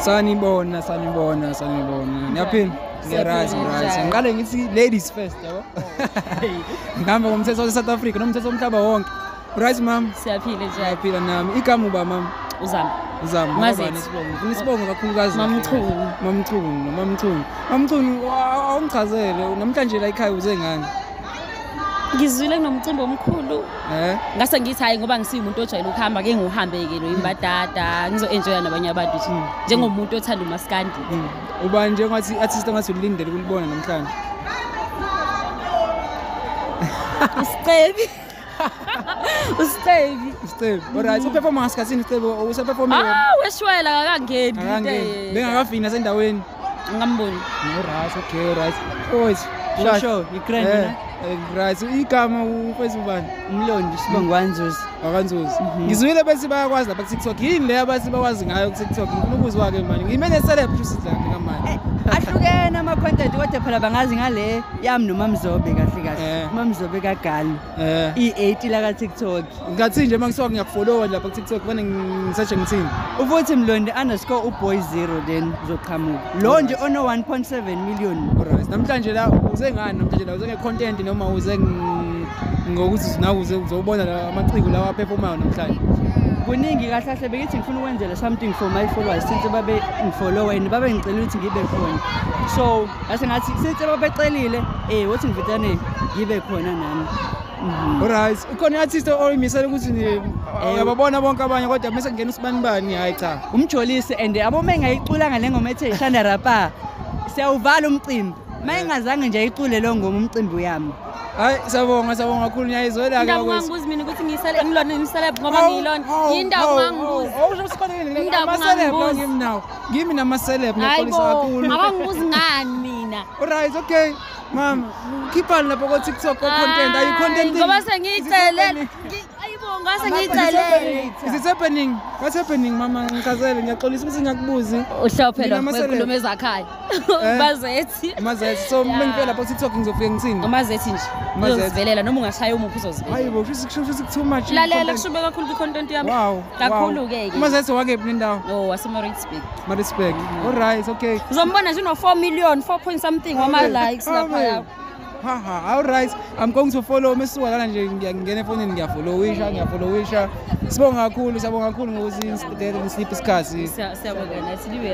Sanibona, sanibona, sanibona. Niyaphila? Ngiya-right, ngiya-right. Ngiqale ngithi ladies first, yabo. Ngihamba ngomthetho wase-South Africa nomthetho womhlaba wonke. Right, ma'am? Siyaphila njani? Ngiyaphila nami. Igama uba ma'am? Uzama. Uzama. Mazethu. Ngifuna isibongo kakhulukazi. Mamchunu. Mamchunu, Mamchunu. Mamchunu, awungichazele namhlanje la ekhaya uze ngani? Ngizwile kunomcimbi omkhulu. Ngase ngithi hayi ngoba ngisiwumuntu ojwayele ukuhamba ke ngihambe-ke lo imbadada ngizo-enjoya nabanye abantu nje njengomuntu othanda umaskandi. Uba nje ngathi artist ongathi ulindele ukulibona namhlanje. Usicebi. Usicebi. Usicebi. Alright, uperforma ngasikhathini Usicebi useperformile? Ah, weshwela akangeni. Akangeni. Bengakafiki nasendaweni. Ngamboni. Alright, okay, alright. Wait. Sure, igrand na. Right, igama ufezi ubani? Umlondi sibongo waNzuzi. Wakanzuzi. Ngizwile bese bayakwazi lapha ku TikTok. Yini le abathi bakwazi ngayo ku TikTok? Ngifuna ukuzwa ke manje. Ngimene celeb futhi la ngamanje. Ahlukene ama content kodwa phela bangazi ngale yami noMamzobe kahle kahle. uMamzobe kaGalo. I8 la ka TikTok. Ngathi nje mangisuka ngiyakufollowa lapha ku TikTok bane ngisearch ngithini. Ufuthi Mlondi _uboy0 then uzoqhamuka. Lo nje ono 1.7 million. Alright. Namhlanje la uze ngani namhlanje la uze nge content noma uze ngokuthi nawe uze uzobona la amaciko lawa aperformayo namhlanje? Kuningi kahle kahle bengithi ngifuna ukwenzela something for my followers since babe ngifollow and babe ngicela ukuthi ngibe khona. So ngase ngathi since babecelile wothi ngivitane ngibe khona nami. Alright, ukhona artist oyimisela ukuthi uyababona bonke abanye kodwa mase kungena usibani bani hayi cha. Umjolisi and abome ngayiculanga lengoma ethe Shanda Rapa. Siyawuvala umcimbi. Mayingazange nje icule lo ngoma umcimbi uyami. Hayi siyabonga, siyabonga kakhulu ngiyayizwela ke Indaba ungangibuzi mina ukuthi ngisele ngilona ngiseleb ngoba ngiyilona. Yindaba ungangibuzi. Awusho sikoleni ama-celeb la ngimi nawo. Ngimi nama-celeb ngiyaxolisa kakhulu. Akangibuzi ngani mina? Alright, okay. Mama, khiphani lapho ko TikTok ko content. Are you contenting? Ngoba sengiyicele. Ayibo ngase ngiyicele. Is it happening? What's happening mama? Ngichazele ngiyaxolisa ukuthi ngiyakubuzi. Uhlophe lo wekhuluma ezakhaya. Mazethi. Mazethi. So mengifika lapho TikTok ngizofika ngithini? Mazethi nje. Uzozivelela noma ungashaya umuphi uzozivelela. Hayibo kusho too much. Lalela kushube kakhulu ku content yami. Kakhulu ke ke. Mazethi wakephi nendawo? Oh, wase Maritzburg. Maritzburg. Alright, okay. Uzombona nje uno 4 million, 4 point something wama likes lapha. Ha ha, all right. I'm going to follow mesuka lana nje ngiyangena efonini ngiyafollowisha, ngiyafollowisha. Sibonga kakhulu, siyabonga kakhulu ngokuthi nisiphe isikhathi. Siyabonga nathi libe